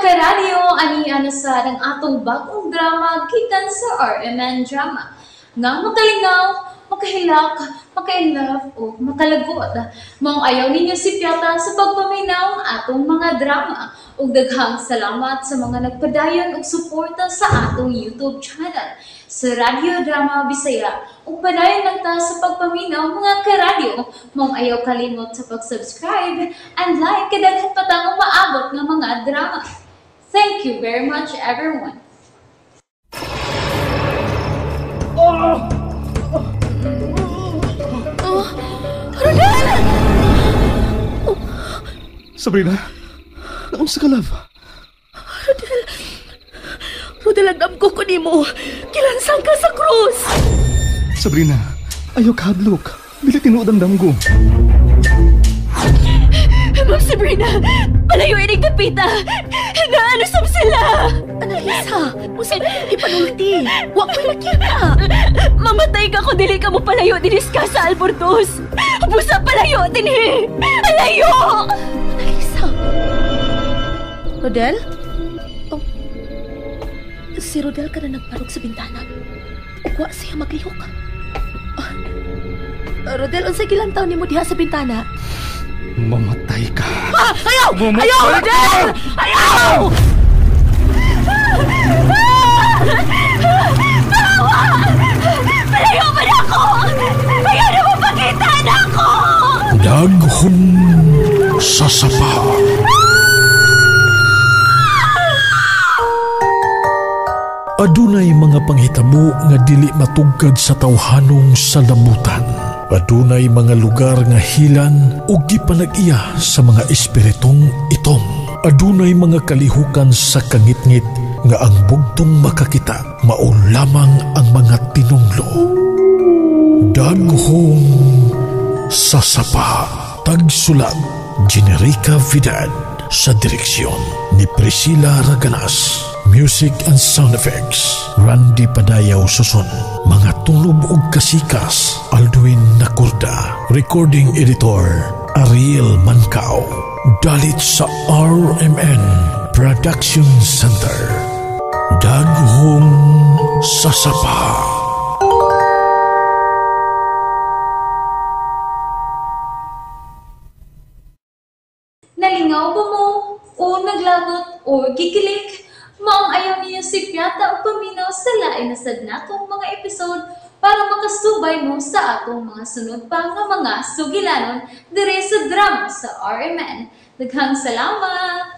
karadyo, ani na sad ang atong bagong drama gikan sa RMN Drama. Nga makalingaw, makahilak, maka-inlove o makalagot. Maong ayaw ninyo sipyata sa pagpaminaw atong mga drama. Ug daghang salamat sa mga nagpadayon og suporta sa atong YouTube channel sa Radyo Drama Bisaya. Ug padayon lang ta sa pagpaminaw, mga karadyo. Maong ayaw kalimot sa pag-subscribe and like kay daghan pa tang umaabot nga mga drama. Thank you very much, everyone. Oh, Rodel! Sabrina, naunsa ka, love? Rodel, Rodel, ang damgo ko nimo. Gilansang ka sa krus. Sabrina, ayaw kahadlok. Dili tinuod ang damgo. Ma'am Sabrina, palayo inig dapita. Naanusap sila. Annalisa, unsay ipanulti? Wa ko'y nakita. Mamatay ka kung dili ka mo palayo dinis ka sa Albortos. Busa palayo dinhi. Palayo! Annalisa. Rodel? Oh. Si Rodel ka na nagparog sa bintana. Ugwa siya maglihok. Rodel, unsay gilantaw nimo diha sa bintana? Mamatay ka. Ah, ayaw! Mamatay Ayaw, ka! Rodel! Ayaw! Tawa! Palayo pa na ako! Ayaw na mapakita na ako! Daghong sa sapa. Adunay mga panghitabo nga dili matugkad sa tawhanong sa labutan. Adunay mga lugar nga hilan o gipanag-iya sa mga espiritong itom. Adunay mga kalihukan sa kangitngit nga ang bugtong makakita mao lamang ang mga tinunglo. Daghong sa sapa. Tagsulat, Generica Vidad. Sa direksyon ni Priscilla Raganas. Music and sound effects, Randy Padayaw Susun. Mga tulob ug kasikas, Aldwin Nakurda. Recording editor, Ariel Mancao. Dalit sa RMN Production Center. Daghong sa sapa. Nalingaw ba mo? O naglagot o gikilig? Maong ayaw niyo sipyata o paminaw sa lain na sad natong mga episode para makasubay mo sa atong mga sunod pa nga mga sugilanon dire sa drama sa RMN. Daghang salamat!